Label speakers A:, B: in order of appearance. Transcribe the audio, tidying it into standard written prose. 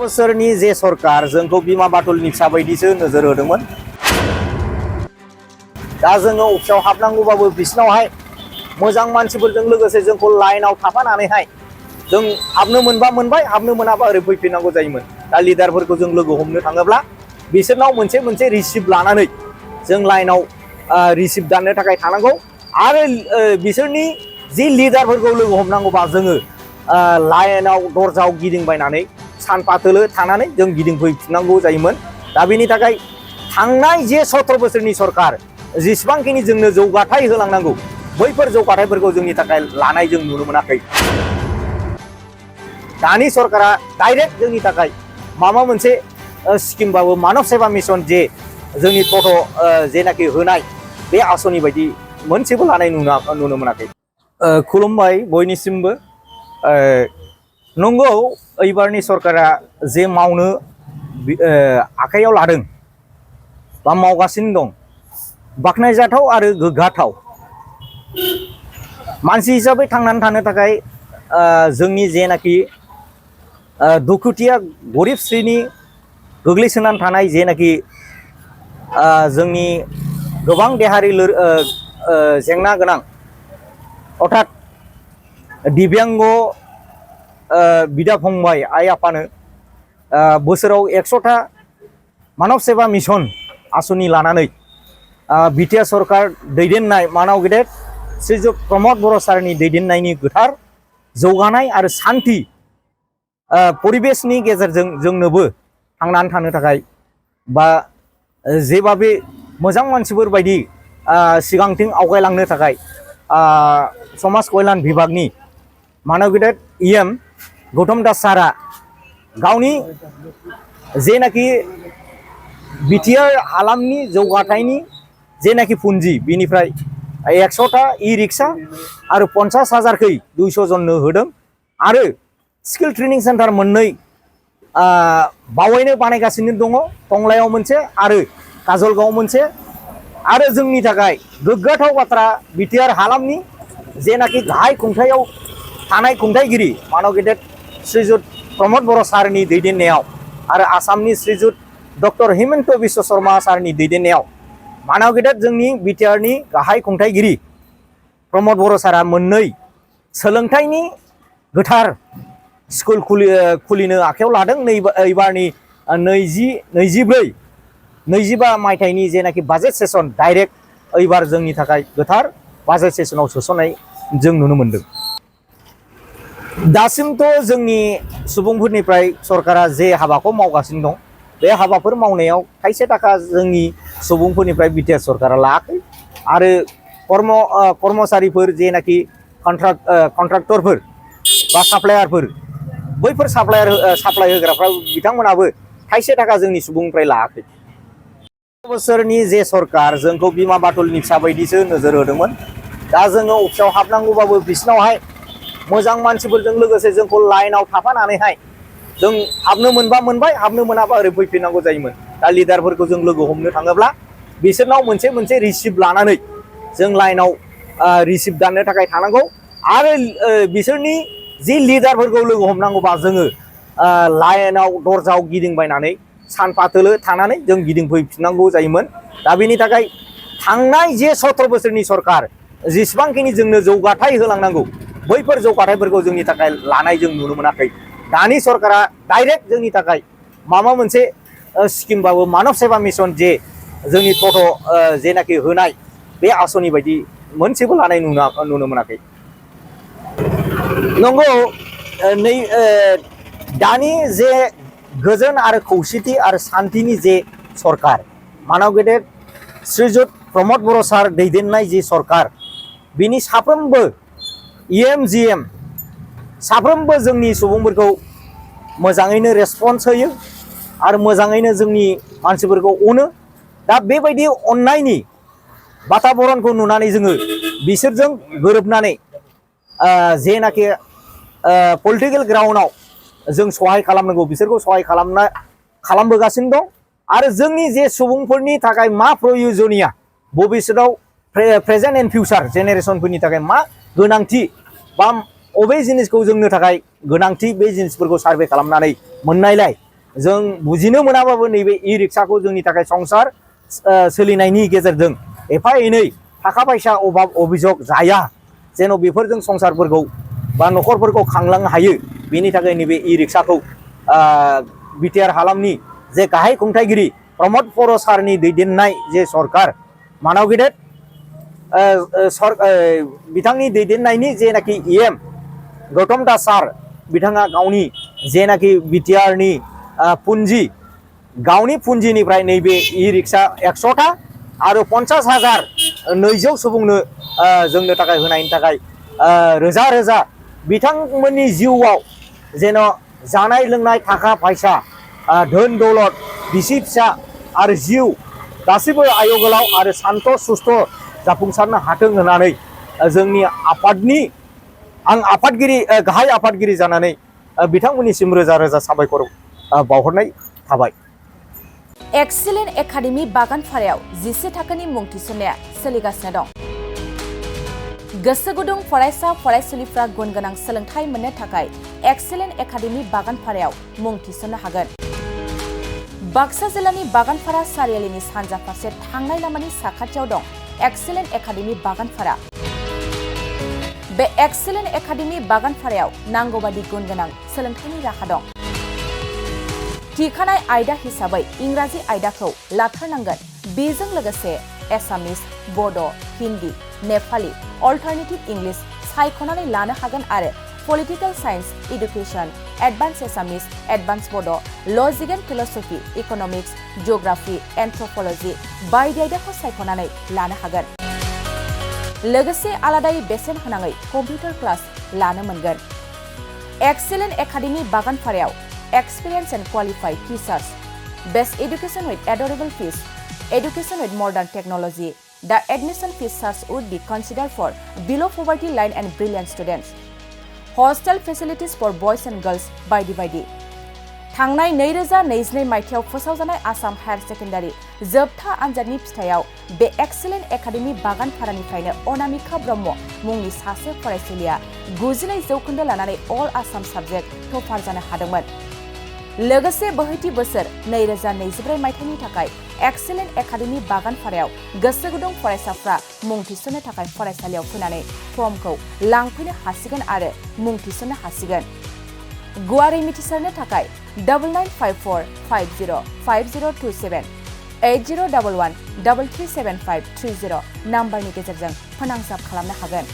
A: बोसोरनि जे सरकार जोंखौ बिमा बाथुलनि फिसा बायदिसो नोजोर होदोंमोन। दा जोङो अफिसाव हाबनांगौबाबो बिसिनावहाय मोजां मानसिफोरजों लोगोसे जोंखौ लाइनाव थाफानानैहाय जों हाबनो मोनबा मोनबाय, हाबनो मोनाबा ओरै फैफिननांगौ जायोमोन। दा लिडारफोरखौ जों लोगो हमनो थाङोब्ला बिसोरनाव मोनसे रिसिप्ट लानानै जों लाइनाव रिसिप्ट दाननो थाखाय थानांगौ आरो बिसोरनि जि लिडारफोरखौ लोगो हमनांगौबा जोङो लाइनाव दरजायाव गिदिंबायनानै सानफाथोलो थानानै जों गिदिंफैफिननांगौ जायोमोन। दा बेनि थाखाय थांनाय जे 17 बोसोरनि सरकार जेसेबांखिनि जोंनो जौगाथाय होलांनांगौ बैफोर जौगाथायफोरखौ जोंनि थाखाय लानाय जों नुनो मोनाखै। दानि सरकारा डाइरेक्ट जोंनि थाखाय माबा मोनसे स्किमबाबो मानब सेवा मिशन जे जोंनि जेनाखि होनाय बे आसनि बायदि मोनसेबो लानाय नुनो मोनाखै। खुलुमबाय बयनिसिमबो। नंगौ एबारनि सरकारा जे मावनो आखायाव लादों बा मावगासिनो दं बाख्नायजाथाव आरो गोग्गाथाव। मानसि हिसाबै थांनानै थानो थाखाय जोंनि जेनाखि दुखुथिया गरिब श्रेणी गोग्लैसोनानै थानाय जेनाखि जोंनि गोबां देहायारि जेंना गोनां अर्थात दिव्यांग बिदा फंबाय आइ आफानो बोसोराव 100टा मानब सेवा मिशन आसनि लानानै बिटिआर सरकार दैदेननाय मानाव गेदेर श्रीजुत प्रमद बर' सारनि दैदेननायनि गोथार जौगानाय आरो सान्थि परिबेशनि गेजेरजों जोंनोबो थांनानै थानो थाखाय बा जेबाबे मोजां मानसिफोर बायदि सिगांथिं आवगायलांनो थाखाय समाज कल्याण विभागनि मानव गेदेर EM गौतम दास सारा गावनि जेनाखि बिटिआर हालामनि जौगाथायनि जेनाखि पुन्जि बिनिफ्राय 100टा ई-रिक्शा आरो 50,000 200 जननो होदों आरो स्किल ट्रेनिं सेन्टार मोननै बावैनो बानायगासिनो दङ। टंलायाव मोनसे आरो काजलगावआव मोनसे। आरो जोंनि थाखाय गोग्गाथाव बाथ्रा बिटिआर हालामनि जेनाखि गाहाय खुंथायाव थानाय खुंथायगिरि मानव गेदेर श्रीजुत प्रमद बर' सारनि दैदेननायाव आरो आसामनि श्रीजुत डक्टर हिमन्त बिश्व शर्मा सारनि दैदेननायाव मानव गेदेर जोंनि बिटिआरनि गाहाय खुंथायगिरि प्रमद बर' सारा मोननै सोलोंथाइनि गोथार स्कुल खुलिनो आखायाव लादों। एबारनि 2024-25 मायथाइनि जेनाखि बाजेट सेसन डाइरेक्ट एबार जोंनि थाखाय गोथार बाजेट सेसनाव सोसननाय जों नुनो मोनदों। दासिमथ' जोंनि सुबुंफोरनिफ्राय सरकारा जे हाबाखौ मावगासिनो दं बे हाबाफोर मावनायाव थाइसे थाखा जोंनि सुबुंफोरनिफ्राय बिटिआर सरकारा लायाखै आरो कर्मचारिफोर जेनाखि कन्ट्राक्टरफोर बा साप्लायारफोर बैफोर साप्लाय होग्राफ्रा बिथांमोनाबो थाइसे थाखा जोंनि सुबुंनिफ्राय लायाखै। बोसोरनि जे सरकार जोंखौ बिमा बाथुलनि फिसा बायदिसो नोजोर होदोंमोन। दा जोङो अफिसाव हाबनांगौबाबो बिसिनावहाय मोजां मानसिफोरजों लोगोसे जोंखौ लाइनाव थाफानानैहाय जों हाबनो मोनबा मोनबाय, हाबनो मोनाबा ओरै फैफिननांगौ जायोमोन। दा लिडारफोरखौ जों लोगो हमनो थाङोब्ला बिसोरनाव मोनसे रिसिप्ट लानानै जों लाइनाव रिसिप्ट दाननो थाखाय थानांगौ आरो बिसोरनि जि लिडारफोरखौ लोगो हमनांगौबा जोङो लाइनाव दरजायाव गिदिंबायनानै सानफाथोलो थानानै जों गिदिंफैफिननांगौ जायोमोन। दा बेनि थाखाय थांनाय जे 17 बोसोरनि सरकार जेसेबांखिनि जोंनो जौगाथाय होलांनांगौ बैफोर जौगाथायफोरखौ जोंनि थाखाय लानाय जों नुनो मोनाखै। दानि सरकारा डाइरेक्ट जोंनि थाखाय माबा मोनसे स्किमबाबो मानब सेवा मिशन जे जोंनि जेनाखि होनाय बे आसनि बायदि मोनसेबो लानाय नुनो मोनाखै। नंगौ दानि जे गोजोन आरो खौसेथि आरो सान्थिनि जे सरकार मानव गेदेर श्रीजुत प्रमद बर' सार दैदेननाय जे सरकार बिनि साफ्रोमबो EM GM साफ्रोमबो जोंनि सुबुंफोरखौ मोजाङैनो रेसपन्स होयो आरो मोजाङैनो जोंनि मानसिफोरखौ अनो। दा बेबायदि अननायनि बाताबरणखौ नुनानै जोङो बिसोरजों गोरोबनानै जेनाखि पलिटिकेल ग्राउन्डआव जों सहाय खालामनांगौ बिसोरखौ सहाय खालामबोगासिनो दं आरो जोंनि जे सुबुंफोरनि थाखाय मा प्रयजनिया भबिष्यताव प्रेजेन्ट एन्ड फिउचार जेनेरेसनफोरनि थाखाय मा गोनांथि बा अबे जिनिसखौ जोंनो थाखाय गोनांथि बे जिनिसफोरखौ सार्भे खालामनानै मोननायलाय जों बुजिनो मोनाबाबो नैबे इ रिक्साखौ जोंनि थाखाय संसार सोलिनायनि गेजेरजों एफा एनै थाखा फैसा अभाब अभिजग जाया जेन' बेफोरजों संसारफोरखौ बा न'खरफोरखौ खांलांनो हायो बेनि थाखाय नैबे इ रिक्साखौ बिटिआर हालामनि जे गाहाय खुंथायगिरि प्रमद बर' सारनि दैदेननाय जे सरकार मानाव गेदेर बिथांनि दैदेननायनि जेनाखि EM गौतम दास सार बिथाङा गावनि जेनाखि बिटिआरनि पुन्जि गावनि पुन्जिनिफ्राय नैबे इ रिक्सा 100टा आरो 50,200 सुबुंनो जोंनो थाखाय होनायनि थाखाय रोजा रोजा बिथांमोननि जिउआव जेन' जानाय लोंनाय थाखा फैसा धोन दौलत बिसि फिसा आरो जिउ गासिबो आयगोलाव आरो सान्त सुस्थ जाफुंसारनो हाथों होननानै जोंनि आफादनि आं आफादगिरि गाहाय आफादगिरि जानानै बिथांमोननिसिम रोजा रोजा साबायखर बावहरनाय थाबाय।
B: एक्सिलेन्ट एकाडेमि बागानपारायाव 11 थाखोनि मुं थिसननाया सोलिगासिनो दं। गोसो गुदुं फरायसा फरायसुलिफ्रा गुन गोनां सोलोंथाइ मोननो थाखाय एक्सिलेन्ट एकाडेमि बागानपारायाव मुं थिसननो हागोन। बाक्सा जिल्लानि बागानपारा सारियालिनि सानजा फारसे थांनाय लामानि साखाथियाव दं एक्सिलेन्ट एकाडेमि बागानपारा। बे एक्सिलेन्ट एकाडेमि बागानपारायाव नांगौबादि गुन गोनां सोलोंथाइनि राहा दं। थिखानाय आयदा हिसाबै इंराजि आयदाखौ लाथारनांगोन। बेजों लोगोसे एसामिस, बड', हिन्दी, नेपाली, अल्टारनेटिभ इंलिश सायख'नानै लानो हागोन आरो पलिटिकल साइन्स, इडुकेसन, एडभान्स एसामिस, एडभान्स बड', लजिक एन्ड फिलसफि, इकनमिक्स, जिअग्राफि, एन्थ्रपलजि बायदि आयदाखौ सायख'नानै लानो हागोन। लोगोसे आलादायै बेसेन होनाङै कम्पिउटार क्लास लानो मोनगोन। एक्सिलेन्ट एकाडेमि बागानपारायाव experience and qualified teachers, best education with adorable fees, education with modern technology. The admission fees charge would be considered for below poverty line and brilliant students. Hostel facilities for boys and girls बायदि थांनाय 2022 मायथाइयाव फोसावजानाय Assam higher secondary जोबथा आनजादनि फिथाइयाव बे excellent academy बागानपारानिफ्रायनो Anamika Brahma मुंनि सासे फरायसुलिया 92 जौखोन्दो लानानै अल आसाम साबजेक्ट टपार जानो हादोंमोन। लोगोसे बोहैथि बोसोर 2024 मायथाइनि थाखाय एक्सिलेन्ट एकाडेमि बागानपारायाव गोसो गुदुं फरायसाफ्रा मुं थिसननो थाखाय फरायसालियाव फैनानै फर्मखौ लांफैनो हासिगोन आरो मुं थिसननो हासिगोन। गुवारै मिथिसारनो थाखाय 9954505027 8011337530 नाम्बारनि गेजेरजों फोनांजाब खालामनो हागोन।